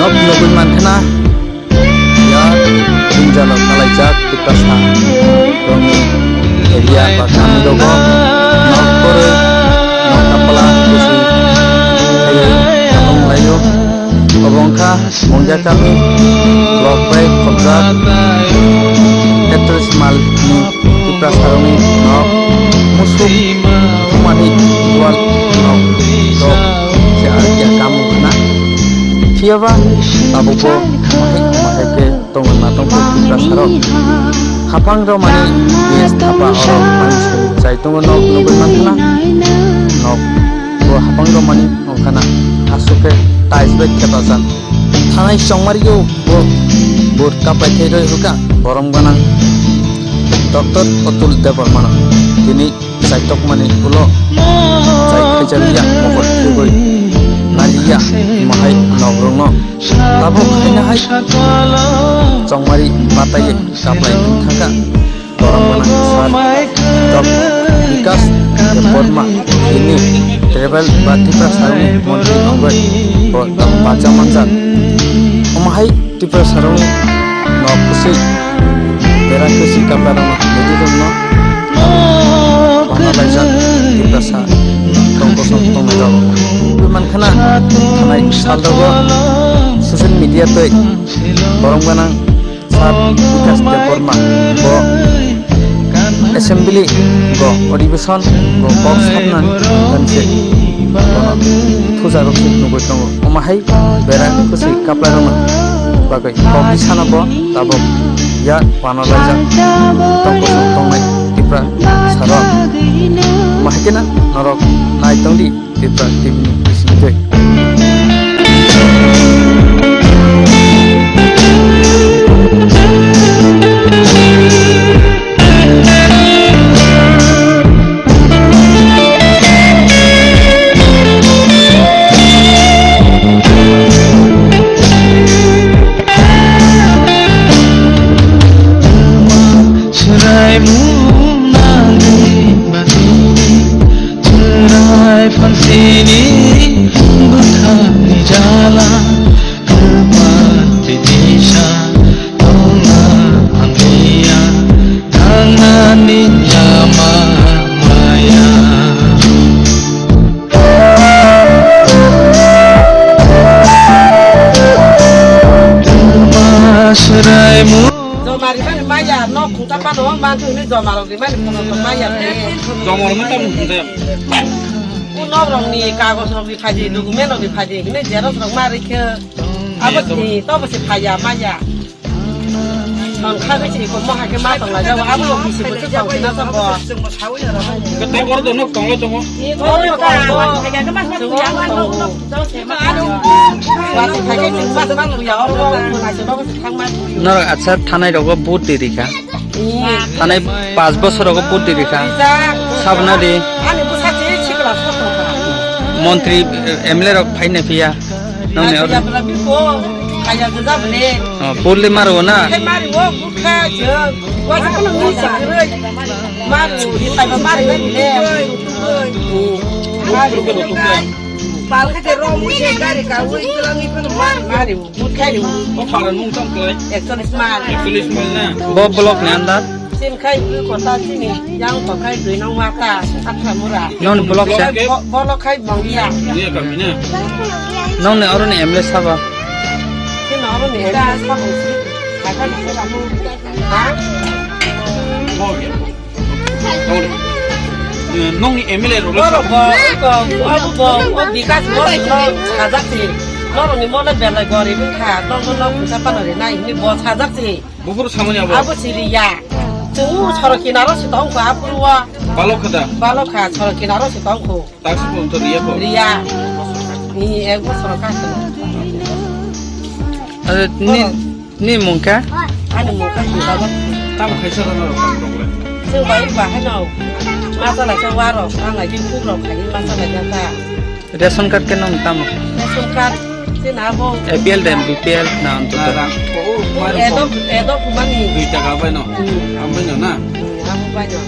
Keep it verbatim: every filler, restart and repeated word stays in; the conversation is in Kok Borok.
Nok nugwi mankhana, ya, jwngjalo kalaijak Tiprasa rokni area ba kami rogo nok koroi, nok kapala kusi khaiwi tong laio. Obo wngkha Mungya kami block bai khobjak Etris mal ni Tiprasa rokni nok musuk thumani dual nok dok se ar ya kamu khna. Phiya ba tabukbo mahai mahai khe tongwi ma tongkha Tiprasa rok. Haphang rok mani gas thapa oro mansi chai tongo nok nugwi mankhana. Nok bo haphang rok mani wngkhana aswk khe tiles bai thepajak. Thanai chongmario bo bur kapai thai roi hwkha borom gwnang Doctor Atul Debbarmano tini chaitokmani ulo chai khaijak ya mokol thwgwi naliya mahai nokrokno tabuk khaina hai chongmari bataiwi kaplai thangkha. Borok gwnang sar Doctor Bikash Debbarma tini tribal ba Tiprasarokni montri wngwi bo tamo bacha manjak. Omo hai Tiprasarokni nok kwswi bera kwswi kaprarokno nini rokno wana laijak Tiprasa tong kosong tongnai rok. Bui mankhana thanai salrogo social media twi borok gwnang Sir Bikash Debbarma bo assembly go, adhibeshon go kok sabna ganse bono thujarok se nugwi tongo. Omo hai bera kwswi kaplairokno bagwi kok di sana bo tabuk ya wano laijak tong kosong tongnai Tiprasarok. Omo hai kheno norok nai tongdi. Tipra T V ni bisingtwi. Chwrai mung nangni bagwi, chwrai phansini bwkhakni jala, kwpal twi tisa tongna hamya, thangnani lama maya. Twma swrai mung. Joma rimani maya, nok khungsa pano, man thwngni joma rok rimani phono tong maya te. Joma rok tamo khungsa. U nok rok ni kagoj rok ri phaidi, document rok ri phaidi, hwnwi xerox rok ma rikhe. Abo ni, tobo se phaya maya. Son kha be se ko mo ha ke ma tong la jaw, abo rok bisi bo se tong na sa bo. Ke tei boro dono tonglo tongo. Norok acha thanai rogo vote di rikha. Thanai panch bosor rogo vote di rikha. Sabna di. Montri, M L A rok phaina phiya. Nongni oro. Oh, purli maro na? Maru, di kaiba maru le. Maru. Pal khe te rom wi se gari ka wi tlang wi phano mar. Mari, but khai ri. O pharan mung tong klai. Ekchollis mar. Ekchollis mar na. Bo block ni andar? Sin khai wi kota chini, yang ko khai dui nong wata, atha mura. Non block se? Block ke? Bo-, bolo khai Bongya. Bongya kami na. Non ne oro ni M L A sabo? Sin oro ni M L A sabo si. Kaka ni sabo. Ha? Bongya. Nongni M L A rok le. Borok bo, iko, abo bo, o Bikash bo, no, sajak si. Norok ni mole belai gorib wngkha, no, no, no, pisa pano rinai, hini bo sajak si. Buphuru samani abo. Abo si riya. Chwng sorok kinaro si tongkho, aphuru o. Balok kha da? Balok kha, sorok kinaro si tongkho. Taksi bo to riya ko? Riya. Ni ek bosor ka khe. Ado ni, ni mung kha? Ani mung kha ki baba. Tam khaisa rano rok tam rok le. Chwng bai ba hai no. Masa lai cha waro, ang lai ki kuk rok khai, masa lai cha ta. Ration card khe nong tamo? Ration card, chini abo. A P L de, B P L na anto. Na rang ko, o, mari ko. Edo, edo kumani. Dui taka bai no. Hmm. Ambai no na. Hmm, abo bai no.